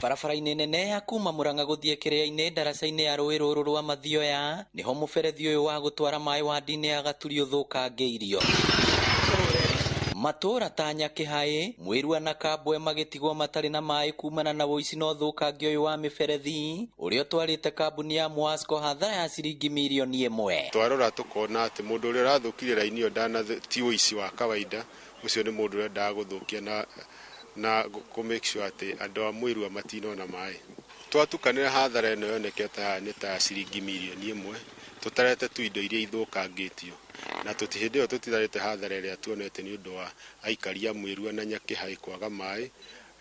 Barabara-inĩ nene ya kuma Murang'a gũthiĩ Kĩrĩa-inĩ ndaraca-inĩ ya rũĩ rũrũ rwa Mathioya nĩho mũberethi ũyũ wa gũtwara maĩ wandi-inĩ ya Gaturi ũthũkangĩirio. Matũũra ta Nyakĩhaĩ, Mwĩrua na Kambwe magĩtigwo matarĩ na maĩ kumana na ũici na ũthũkangia ũyũ wa mĩberethi ũrĩa ũtwarĩte kambuni ya Mwasco hathara ya ciringi mirioni ĩmwe. Twarora tũkona atĩ mũndũ ũrĩa ũrathũkirie raini ĩyo ti ũici wa kawaida, ũcio nĩ mũndũ ũrendaga gũthũkia na kũ make sure atĩ andũ a Mwĩrua matinona maĩ. Twatukanĩra hathara ĩno yonekete haha nĩ ta ciringi mirioni ĩmwe, tũtarete tu indo iria ithũkangĩtio na hĩndĩ ĩyo tũtitarĩte hathara ĩrĩa tuonete nĩ ũndũ wa aikari a Mwĩrua na Nyakĩhaĩ kwaga maĩ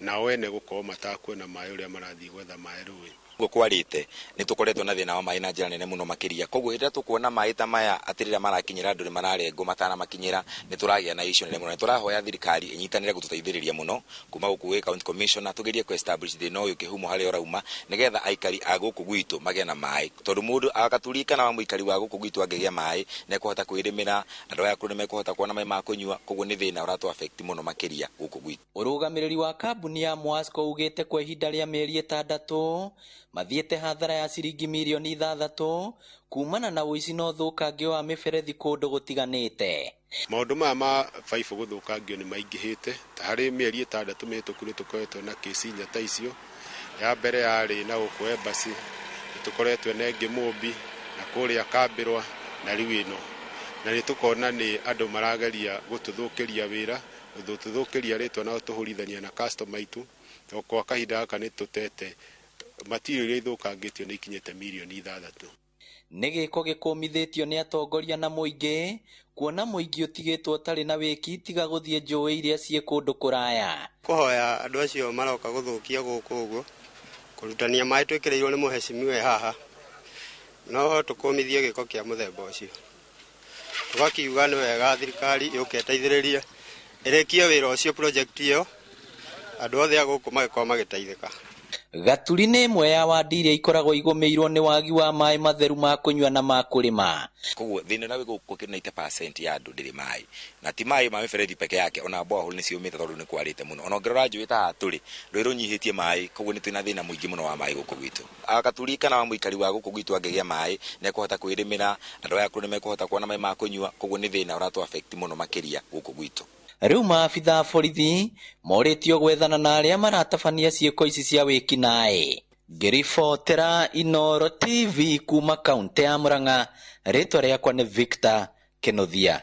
nao ene gũkorwo matakuona maĩ ũrĩa marathiĩ gwetha maĩ rũĩ. Guo kwarĩte nĩ tũkoretwo na thĩna wa maĩ na njĩra nene mũno makĩria. Koguo hĩndĩ ĩrĩa tũkuona maĩ ta maya atĩ rĩrĩa marakinyĩra andũ nĩ mararengwo matanamakinyĩra, nĩ tũragĩa na issue nene mũno. Nĩ tũrahoya thirikari ĩnyitanĩre gũtũteithĩrĩria mũno kuma gũkũ gwĩ county commissioner tũgerie kũ establish thĩna ũyũ kĩhumo harĩa ũrauma nĩgetha aikari a gũkũ gwitũ magĩe na maĩ, tondũ mũndũ agaturi kana wa mũikari wa gũkũ gwitũ angĩgĩa maĩ nĩ ekũhota kwĩrĩmĩra, andũ aya akũrũ nĩ mekũhota kuona maĩ ma kũnyua. Koguo nĩ thĩna ũratũ affect mũno makĩria gũkũ gwitũ. Ũrũgamĩrĩri wa kambuni ya Mwasco ugĩte kwa ihinda rĩa mĩeri 6 mathiĩte hathara ya ciringi mirioni 6 kumana na ũici na ũthũkangio wa mĩberethi kũndũ gũtiganĩte. Maũndũ maya ma baibũ gũthũkangio nĩ maingĩhĩte, ta harĩ mĩeri 6 mĩhĩtũku nĩ tũkoretwo na kĩci inya ta icio. Ya mbere yarĩ na gũkũ Embassy, nĩ tũkoretwo na ĩngĩ Mũmbi na kũrĩa Kambĩrwa na rĩu ĩno. Na nĩ tũkona nĩ andũ marageria gũtũthũkĩria wĩra, gũtũthũkĩria rĩtwa na gũtũhũrithania na customer aitũ. To kwa kahinda gaka nĩ tũtete material iria ithũkangĩtio nĩ ikinyĩte mirioni 6. Nĩ gĩko gĩkũmithĩtio nĩ atongoria na mũingĩ kuona mũingĩ ũtigĩtwo ũtarĩ na wĩki tiga gũthiĩ njũĩ iria ciĩ kũndũ kũraya. Kũhoya andũ acio maroka gũthũkia gũkũ ũguo kũrutania maĩ twĩkĩrĩirwo nĩ mũhecimiwa haha, no tũkũmithie gĩko kĩa mũthemba ũcio. Tũgakiuga nĩ wega thirikari yũke ĩteithĩrĩrie ĩrĩkie wĩra ũcio, project ĩyo, andũ othe a gũkũ magĩkorwo magĩteithĩka. Gaturi nĩ ĩmwe ya wandi iria ikoragwo igũmĩirwo nĩ wagi wa maĩ matheru ma kũnyua na ma kũrĩma. Koguo thĩna ũrĩa wĩ gũkũ 90% ya andũ ndĩrĩ maĩ, na ti maĩ ma mĩberethi peke yake, ona borehole nĩ ciũmĩte tondũ nĩ kwarĩte mũno. Ona ũngĩrora njũĩ ta haha tũrĩ, rũĩ rũnyihĩtie maĩ, koguo nĩ twĩna thĩna mũingĩ mũno wa maĩ gũkũ gwitũ. Gaturi kana wa mũikari wa gũkũ gwitũ angĩgĩa maĩ nĩ ekũhota kwĩrĩmĩra, andũ aya akũrũ nĩ mekũhota kuona maĩ ma kũnyua. Koguo nĩ thĩna ũratũ affect mũno makĩria gũkũ gwitũ. Rĩu maabitha a borithi morĩtio gwethana na arĩa maratabania ciĩko ici cia wĩkinaĩ. Ngĩribotera Inooro TV kuma kaunti ya Murang'a, rĩtwa rĩakwa nĩ Victor Kĩnuthia.